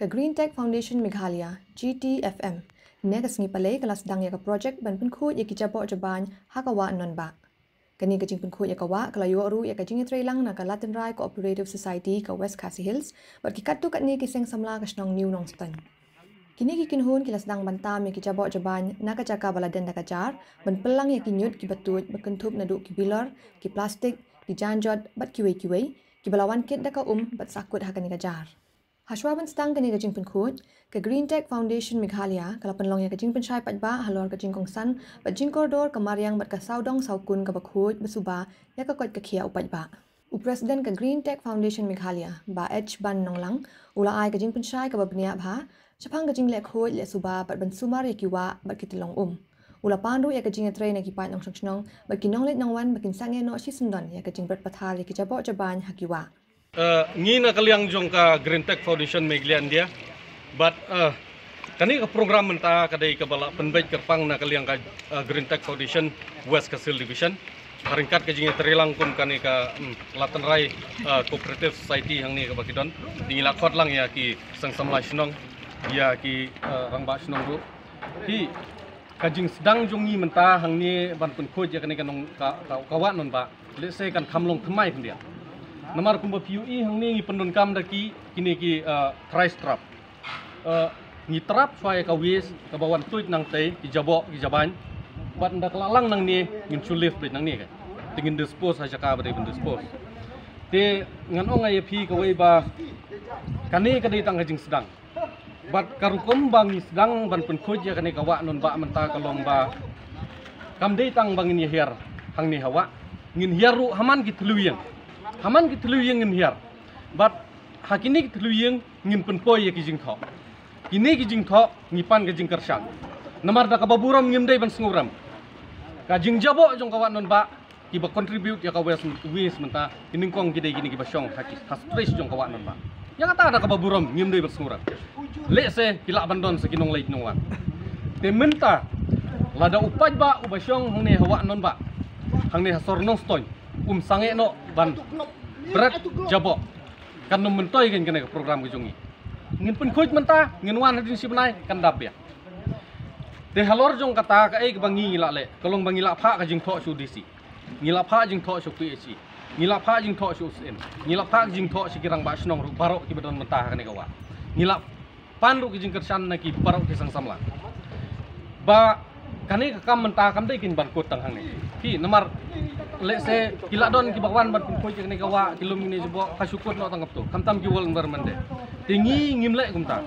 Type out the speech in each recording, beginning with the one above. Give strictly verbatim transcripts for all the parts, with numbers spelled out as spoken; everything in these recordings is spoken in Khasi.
Ka Green Tech Foundation Meghalaya, G T F M, ne ka sngi Palei ka la sdang ïa ka projek ban pynkhuid ïa ki jaboh jabain ha ka wah Nonbah. Kane ka jingpynkhuid ïa ka wah ka la ïoh ruh ïa ka jingïatreilang na ka Latynrai Cooperative Society ka West Khasi Hills bad ki katto katne ki seng samla ka shnong New Nongstoiñ. Kine ki kynhun ki la sdang ban tam ïa ki jaboh jabain na ka jaka ba la dien da ka jar, ban pynlang ïa ki ñiut kiba tuid ba kynthup naduh ki bilor, ki plastik, ki janjot bad kiwei kiwei, kiba la wan kit da ka um bad sahkut ha kane ka jar. Hashwa ban sdang kane ka jingpynkhuid, ka Green Tech Foundation Meghalaya ka la pynlong ïa ka jingpynshai paidbah halor ka jingkongsan bad jingkordor ka mariang bad ka sawdong sawkun kaba khuid ba suba ïa ka koit ka khiah u paidbah. U President ka Green Tech Foundation Meghalaya, Bah H Ban Nonglang, u la ai ka jingpynshai kaba bniah bha shaphang ka jingleh khuid leh suba bad ban sumar ïa ki wah bad ki tyllong um. U la pan ruh ïa ka jingïatrei na ki paid nongshong shnong bad ki nongleit nongwan ba kin sangeh noh shisyndon ïa ka jingbret pathar ïa ki jaboh jabain ha ki wah. Eh, ngi na ka liang jong ka Green Tech Foundation Meghalaya India. Bad, eh, kane ka program mynta ka dei kaba la pynbeit kyrpang na ka liang ka, eh, Green Tech Foundation West Khasi Hills Division. Ha ryngkat ka jingïatreilang kum kane ka, mm, Latynrai, eh, Cooperative Society hangne kaba ki don. Te ngi la khot lang ïa ki seng samla shnong, ïa ki, eh, rangbah shnong ruh. Te ka jingsdang jong ngi mynta hangne ban pynkhuid ïa kane ka nong ka, ka, ka wah Nonbah. Lehse kan kham long thymmai khyndiat. Namar kumba phi ïohi hangne ngi pyndonkam da ki, kine ki, eh, trash trap. Eh, ngi trap shuwa ïa ka waste kaba wan tuid nangtei, ki jaboh, ki jabain. Bad ynda ka la lang nangne ngin shu lift beit nangne ka. Te ngin dispose ha jaka ba dei ban dispose. Te ngan ong ïa phi kawei ba kane ka dei tang ka jingsdang. Bad ka rukom ba ngi sdang ban pynkhuid ïa kane ka wah Nonbah mynta ka long ba kam dei tang ba ngin ïa hiar hangne ha wah. Ngin hiar ruh ha man ki thliew ïing. Ha man ki thliew ïing ngin hiar. Bad ha kine ki thliew ïing ngin pynpoi ïa ki jingthoh. Kine ki jingthoh ngi pan ka jingkyrshan. Namar da kaba burom ngim dei ban sngewrem. Ka jingjaboh jong ka wah Nonbah kiba contribute ïa ka waste, waste mynta, ki nyngkong ki dei kine kiba shong ha ki, ha stretch jong ka wah Nonbah. Ïa kata da kaba burom ngim dei ban sngewrem. Lehse ki lah ban don sa ki nongleit nongwan. Te mynta lada u paidbah uba shong hangne ha wah Nonbah, hangne ha sor Nongstoiñ, um sangeh noh ban bret jaboh, kan ym myntoi kein kane ka program ka jong ngi. Ngin pynkhuid mynta, ngin wan hadien shi bnai kan dap biang. Te halor jong kata kaei kaba ngi ngi la leh, ka long ba ngi la phah ka jingthoh sha u D C. Ngi la phah jingthoh sha u P H E. Ngi la phah jingthoh sha u S M. Ngi la phah jingthoh sha ki rangbah shnong ruh baroh kiba don mynta ha kane ka wah. Ngi la pan ruh ki jingkyrshan na ki baroh ki seng samla. Ba kane ka kam mynta kam dei kein ban kut tang hangne. Phi namar lehse ki la don kiba wan ban pynkhuid ïa kane ka wah, ki lum kine jaboh, ka shu kut noh tang katto. Khamtam ki World Environment Day. Te ngi ngim leh kumta.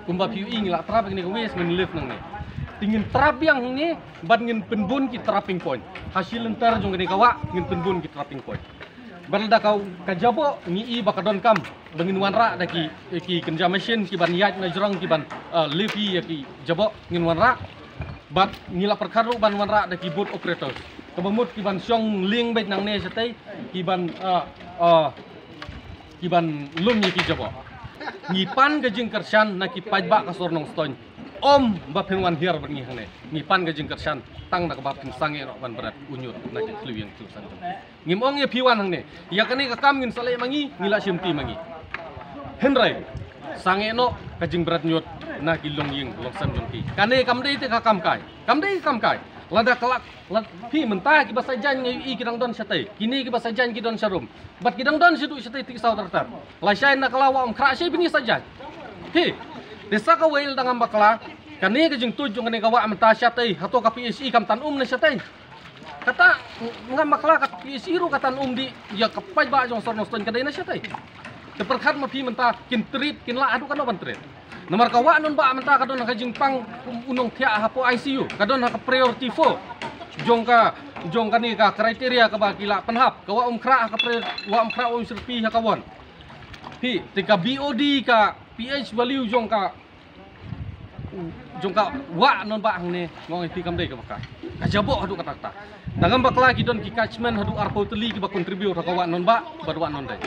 Kumba phi ïohi ngi la trap ïa kane ka waste ngin lift nangne. Te ngin trap biang hangne bad ngin pynbun ki trapping point. Ha shi lynter jong kane ka wah ngin pynbun ki trapping point. Bad lada ka, ka jaboh ngi i ba ka donkam ba ngin wanrah da ki, ki kynja machine ki ban ïaid na jrong ki ban, ah, lift ïa ki jaboh ngin wanrah. Bad ngi la pyrkhat ruh ban wanrah da ki boat operators. Kaba mut ki ban shong lieng beit nangne shatei ki ban, ah, ah, ki ban lum ïa ki jaboh. Ngi pan ka jingkyrshan na ki paidbah ka sor Nongstoiñ. Ym ba phin wan hiar bad ngi hangne. Ngi pan ka jingkyrshan tang na kaba phin sangeh noh ban bret u ñiut na ki thliew ïing thliew san jong ngi. Ngim ong ïa phi wan hangne. Ïa kane ka kam ngin sa leh ma ngi, ngi la shim ti ma ngi. Hynrei sangeh noh ka jingbret ñiut na ki longïing longsem jong ki. Kane kam dei te ka kam kai. Kam dei ka kam kai. Lada ka la, lad, phi mynta kiba sa jaiñ ngi ïohi ki dang don shatei. Kine kiba sa jaiñ ki don sharum. Bad ki dang don shaduh shatei tik saw ter ter. Lashai na ka la Wah Umkhrah shei bini sa jaiñ. Phi. Te sa kawei lada ngam bakla. Kane ka jingtuid jong kane ka wah mynta shatei. Hato ka P H E kam tan um ne shatei. Kata ngam bakla ka P H E ruh ka tan um dih ïa ka paidbah jong sor Nongstoiñ ka dei na shatei. Te pyrkhat ma phi mynta kin treat kin lah haduh katno ban treat. Namar ka wah Nonbah mynta ka don ha ka jingpang u nongthiah hapoh I C U, ka don ha ka priority four. Jong ka, jong kane ka criteria kaba ki la pynhap, ka Wah Umkhrah ha ka prior-, Wah Umkhrah, Wah Umsyrpi ha ka one. Phi, te ka B O D ka P H value jong ka, jong ka wah Nonbah hangne, nga ong ïa phi kam dei kaba kai. Ka jaboh haduh katta katta. Tang ngam bakla ki don ki catchment haduh arphew tylli kiba contribute ha ka wah Nonbah bad wah Nongdei.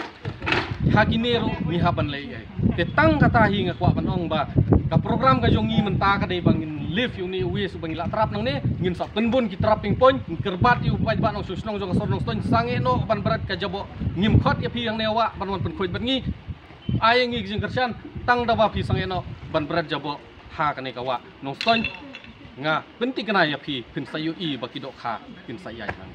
Ha kine ruh ngi hap ban leh ei. Te tang kata hi nga kwah ban ong ba ka program ka jong ngi mynta ka dei ba ngin lift ïa une u waste uba ngi la trap nangne, ngin sa pynbun ki trapping point, ngin kyrpad ïa u paidbah nongshong shnong jong ka sor Nongstoiñ sangeh noh ban bret ka jaboh. Ngim khot ïa phi hangne wah ban wan pynkhuid bad ngi. Ai ngi ki jingkyrshan, Tang da ba phi sangeh noh ban bret jaboh ha kane ka wah Nongstoiñ, nga pyntikna ïa phi phin sa ïohi ba ki dohkha kin sa ïaid lang.